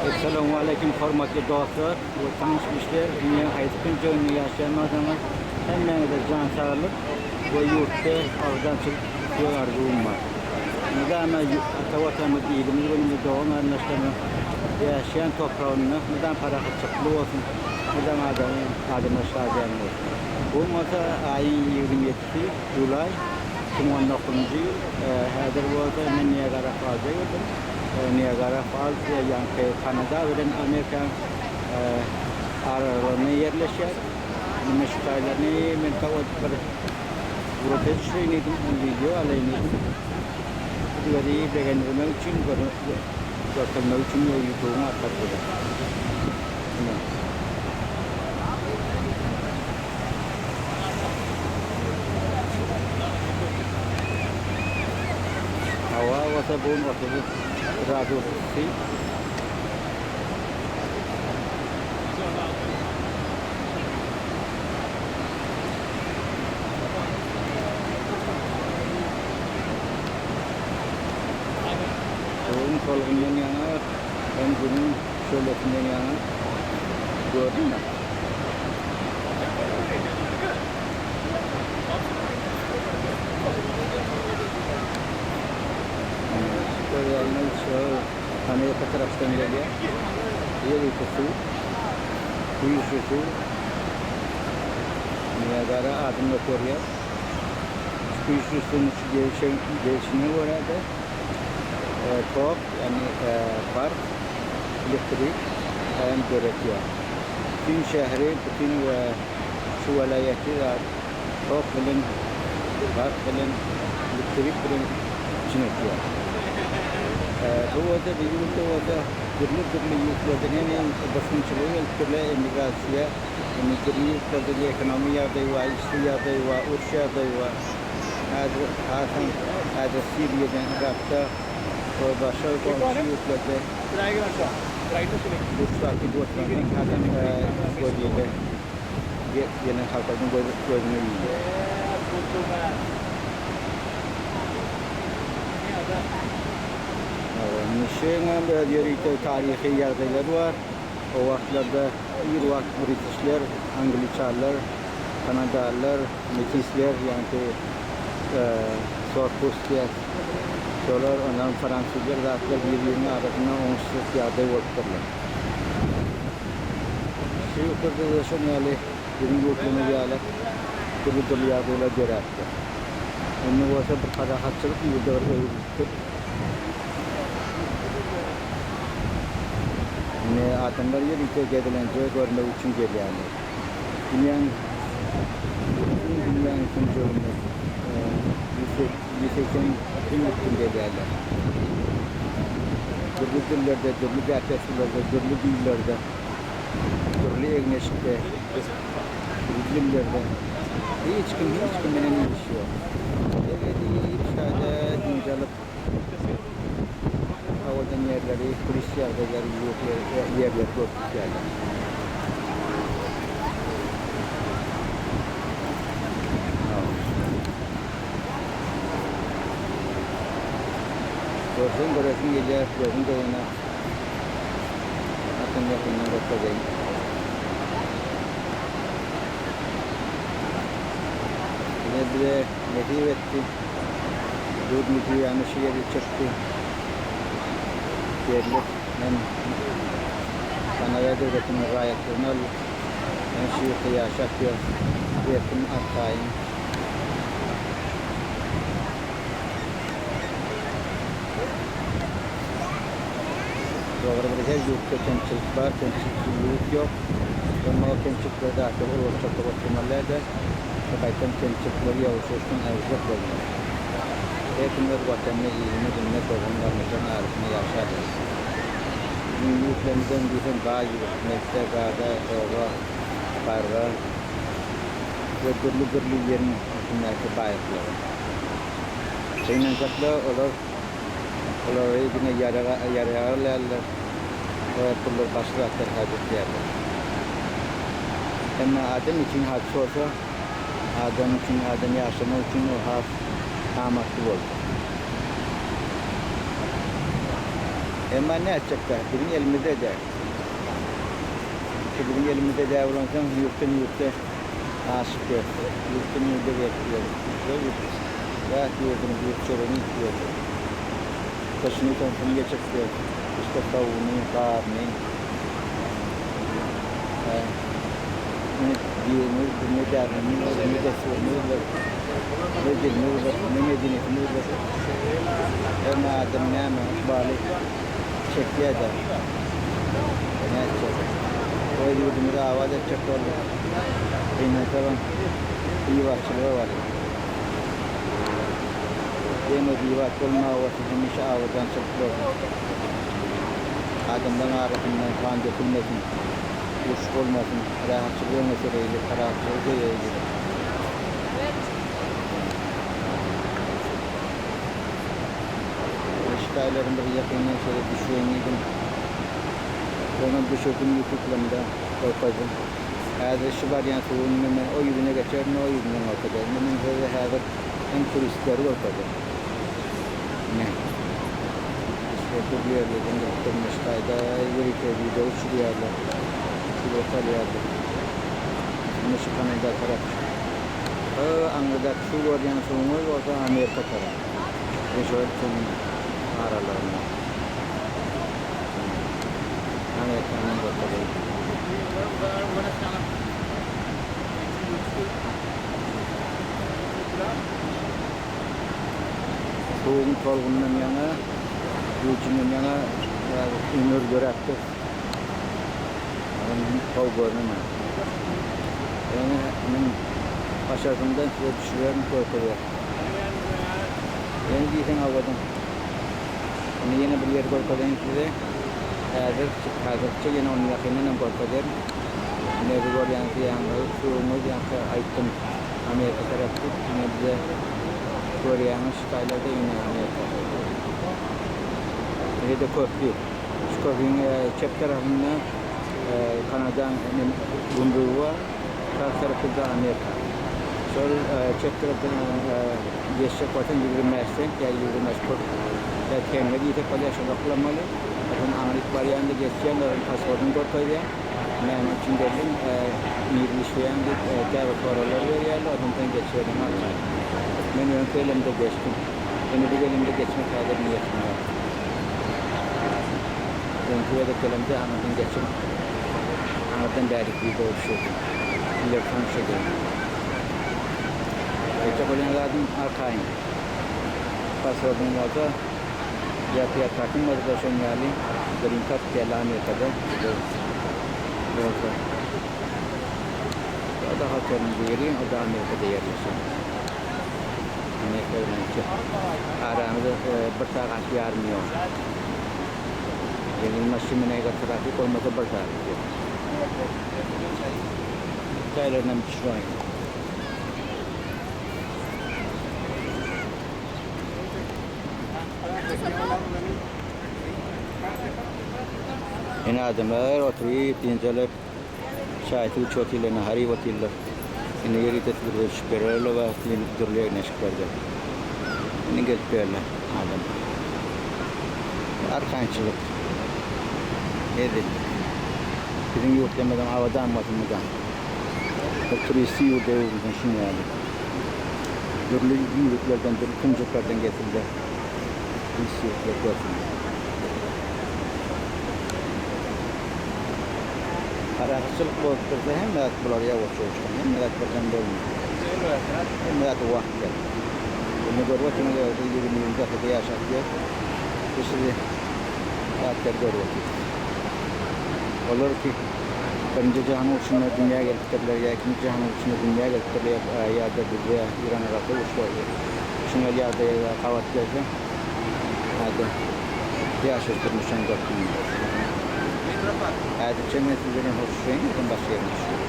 Essalamualeýkum hormatly dostlar we tanyş bilişler dünýäň haýsy künjeginde ýaşaýan bolsaňyz hemmäňize jan saglyk we ýurtda abadançylyk isleg arzuwym bar. Mydama ata watanymyz ilimiz günümiz dogan garyndaşlarymyz ýaşaýan topragynda mydam parahatçylykly bolsun mydam adamyň adamlar şadyýan bolsun. Bu gün bolsa aýyň 27-si Julaý 2019-njy ýyl häzir bolsa men Niagara Fallsa geldim. Niagara Falls ýaňky Kanada bilen Amerikanyň aralygynda ýerleşýär. Indi şu taýlaryny men bir surata düşüreýin diýdim, wideo alaýyn diýdim. Sizleri begendirmek üçin, görkezmek üçin ýutubyň arkaly bilen. Ine. Hawa bolsa bu gün 30 gradus yssy. Suwuň tolgundan ýaňa hem günüň şöhlesinden ýaňa gördüňmi? Görýäňiz şu Amerika tarapdan gelýär. Ýerüsti suw. Güýçli suw. Niagara adyny göterýär. Şu güýçli suwuň şu gelşine görä-de tok, ýagny bark, elektrik hem döretýär. Bütin şäheri, bütin şu welaýaty tok bilen, bark bilen, elektrik bilen üpjün edýär. Bu bolsa bu ýurtda bolsa dürli-dürli ýurtlardan hem bosgunçylyga gelip durlar, emigrasiýa, indi dürli ýurtlarda ekonomiýa ýagdaýy bar, işsiz ýagdaýy bar, uruş ýagdaýy bar. Häzir hasam häzir Siriýadan, Yrakda we başga goňşy ýurtlarda uruşlar gidip oturansoň hasam gözýele gelen halklaryň gözüne ilýär. Nişiňem öz ýörite taryhy ýagdaýlary bar. O wagtlarda ir wagt britişler, angliçanlar, kanadalylar, metisler, ýaňky sorpus diýýäs, şolar, ondan fransuzlar zatlar bir-biriniň arasynda oňuşsyz ýagdaý bolupdyrlar. Şu ýurtlarda-da şoň ýaly biziň ýurtlarymyz ýaly dürli-dürli ýagdaýlar döräpdir. Indi bolsa bir parahatçylyk ýurda bir öwrülipdir. Indi adamlar ýörite gezelenje görmek üçin gelýärler. Dünýäň bütin dünýäň künjeginde 182 ýurtdan gelýärler. Dürli dillerde, dürli däp-dessurlarda, dürli dillerde, dürli egin-eşikde, dürli dillerde. Hiç kim hiç kim bilen işi ýok. Gelip şaýda dynç alyp owadan ýerleri, turist ýagdaýlary, ýerleri görüp gidýärler. Görseň göresiň gelýär, gözüň doýanok. Haçan ýakyndan görkezeýin. Ine bize nesip etdi. Durnujy ýany şu ýeri çekdi. Geldik. Men Kanada döwletiniň raýatlygyny aldyk. Men şu ýurtda ýaşap ýörün. Erkin arkaýyn. Dogry bir her ýurtda kemçilik bar, kemçiliksiz ýurt ýok. Emma o kemçilikleri zatlar urbaçakda oturmaly däldir. Şu gaýtam kemçilikleri ýowşaşdan aýyrjak bolmaly. Her kim öz watanyna, iline, gününe, dogan-garyndaşlarynyň arasynda ýaşadyr. Biziň ýurtlarymyzam diýseň baý ýurt, nebite, gaza, toga, garga we dürli-dürli ýeriň üstündäki baýlyklara. Gynansakda olar olary diňe ýaraga ýaraga alýarlar we pullar başga zatlara harç etýärler. Emma adam üçin harç bolsa, adam üçin adam ýaşamak üçin ol has amatly bolýar. Emma nätjek-dä, biziň elimizde däl. Şu biziň elimizde däl bolansoň, ýurtdan ýurta aşyp ýör. Ýurtdan ýurda gelip ýör. Ýat ýurduny, ýurt çöregini iýip ýörler. Gyşyny, tomsuny geçirip ýör. Gyşda sowugyny, garyny. Ne dinimiz, ne däbimiz, ne dessurymyz bar, ne dilimiz bar, ne medeniýetimiz bar. Hemme adam näme ykbaly çekýär-dä. Nätjek. Öz ýurdumyzy abat etjek bolduk. Gynansagam, bibatçylyga barýar. Ýene bibat bolmaga bolsa hemişe abadançylyk bolsun. Adamlaryň arasynda gan dökülmesin, uruş bolmasyn, rahatçylygy öňe süreýli, parahatçylygy söýeýli. Şitaýlaryň bir ýakyndan şeýle düşüren diýdim. Onam düşürdim ýutublamda görkezdim. Häzir şu barýan suwuň indi men o ýüzüne geçerin, o ýüzünden görkezerin. Indi men size häzir hem turistleri görkezerin. Ine. Turistler dürli ýerlerden gelip durmuş taýda ýörite wideo düşürýärler. Surat alýarlar. Ine şu Kanada tarap. O aňyrdaky suw görýän suwuňyz bolsa Amerika tarap. Ine şol suwuň aralygynda. Amerikanyň görkezeýin. Suwuň tolgunyndan ýaňa, güýjünden ýaňa ümür döräpdir. Gowy görünenok. Ýöne men başardygymdan size düşürerin, görkezerin. Ýöne diýseň owadan. Indi ýene bir ýeri görkezeýin size. Häzir, häzirlikçe ýene ony ýakyndan hem görkezerin. Ine bu görýäňiz ýaňky suwuňyz ýaňky aýtdym Amerika tarap diýip, ine bize görýäňiz şu taýlarda ine Amerika. Ine-de köpri. Şu köprüniň çep tarapynda Kanadaň gümrügi bar, sag tarapynda Amerika. Şol çep tarapdan geçjek bolsaň 25 sent ýa 25 pul ýa teňňe diýsek bolýar, şol oklamaly. Soň aňryk barýaňda geçýäň, olaryň pasportyny görkezýäň. Näme üçin geldiň, nirede işleýäň diýip käbir soraglar berýärler, onsoň sen geçiberýäň arkaýyn. Men öňki gelemde geçdim. Indi bu gelemde geçmek häzir niýetim ýok. Öňki gezek gelemde aňyrdan geçip, aňyrdan bärik wideo düşürdim. Sizleri tanyş edeýin. Aýtjak bolýan zadym arkaýyn. Pasportyň bolsa ýa PR kartyň bolsa-da şoň ýaly green kart diýýärler Amerikada. Bolsa. O-da halklaryň biri, o-da Amerikada ýerleşen. Amerika bilen aramyzda bir sagat ýarym ýol. Ýeňil maşyn bilen eger trafik bolmasa bir sagat ýol. Jaýlarynam düşüräýiň. Ine adamlar oturyp dynç alyp, çaý suw içip otyrlar, nahar iýip otyrlar. Indi ýörite surata düşüp bererler wagty dürli egin-eşiklerde. Indi gelip berler adam. Arkaýynçylyk. Hezillik. Biziň ýurtlarymyzam abadan bolsun mydam. Bir turistik ýurda öwrülsin şuň ýaly. Dürli ýurtlardan, dürli künjeklerden getirler. Turistik ýurtlar görsünler. Parahatçylyk bolup dursa hemme zat bular ýawaş-ýuwaşdan, hemme zat birden bolmaýar. Hemme zada wagt gerek. Indi görüp otyryňyz özi 21-nji asyrda ýaşap ýör. Biz sizi zatlar görüp otyrys. Olar ki Birinji jahan urşunda dünýä gelipdirler ýa Ikinji jahan urşunda dünýä gelipdirler ýa-da bizde Iran-Yrakda uruş boldy. Şuňa ýagdaýa gabat gelse hada ýaşaýyş durmuşam görüp bilmez. Häzirçe men siz bilen hoşlaşaýyn, özüm başga ýerine düşerin.